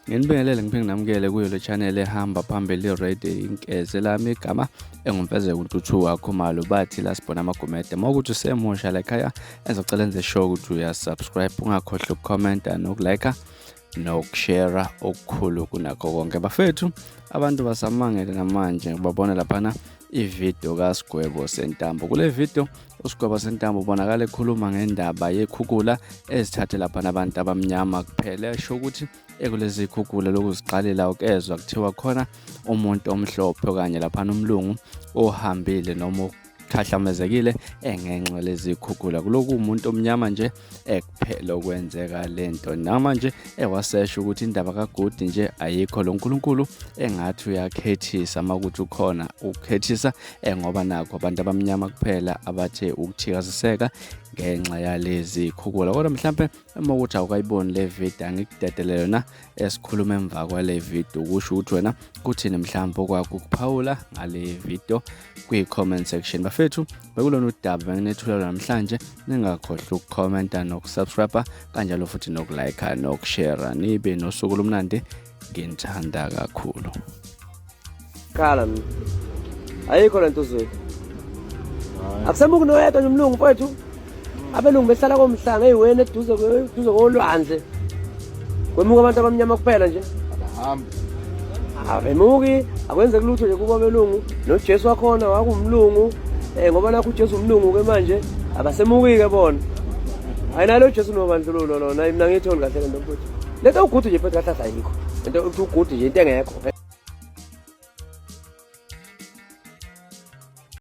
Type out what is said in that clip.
Nginibingelele ngiphinde nginamukele kuyo le channel ehamba phambili radio inkeze lami igama engumfezeko uNtuthu Khumalo bathi la sibona amagumede uma ukuthi usemusha la ekhaya engizocela enze sure ukuthi uyasubscribe ungakhohlwa ukukhomenta nokulike nokushare okukhulu kunakho konke bafethu abantu basamangele namanje babona laphana ividiyo kaSigwebo Sentambo kule video uSigwebo Sentambo ubonakala ekhuluma ngendaba yekhukula ezithathe laphana abantu abamnyama kuphela esho ukuthi ekulezi khukula lokuziqalela ukezwa kuthiwa khona umuntu omhlophe okanye laphana umlungu ohambile noma khahlamezekile engenxa lezikhukhula kuloku umuntu omnyama nje ekuphela okwenzeka lento namanje ewasesho ukuthi indaba kaGudi nje ayikho lo nkulunkulu engathi uyakhethisa makuthi ukhona ukukhethisa ngoba nakho abantu abamnyama kuphela abathe ukuthikaziseka ngenxa yalezi khukula kodwa mhlampe uma ukuthi awukayiboni le video angikudedele yona esikhuluma emva kwale video ukusho ukuthi wena kuthini mhlawumbe okwakho ukuphawula ngale video kwi-comment section bafethu bekulona udaba benginethula namhlanje ningakhohlwa ukukhomenta nokusubscribe kanjalo futhi nokulike nokushare nibe nosuku olumnandi nginithanda kakhulu Khala mina. Ayikho lento zweni. Akusemuki noyedwa nje umlungu mfowethu. Abelungu behlala komhlanga eyiweni eduze eduze kolwandle. Kwemuka abantu abamnyama kuphela nje. Abahambi. Abemuki akwenzeki lutho nje kubo abelungu. NoJesu wakhona wakumlungu. Eh ngoba nakho uJesu umlungu ke manje abasemuki ke bona. Ayinalo uJesu nobandlululo lona mina ngiyitholi kahle lento mfowethu. Lento ugudu nje mfowethu kahle ayikho. Lento uthi ugudu nje into engekho.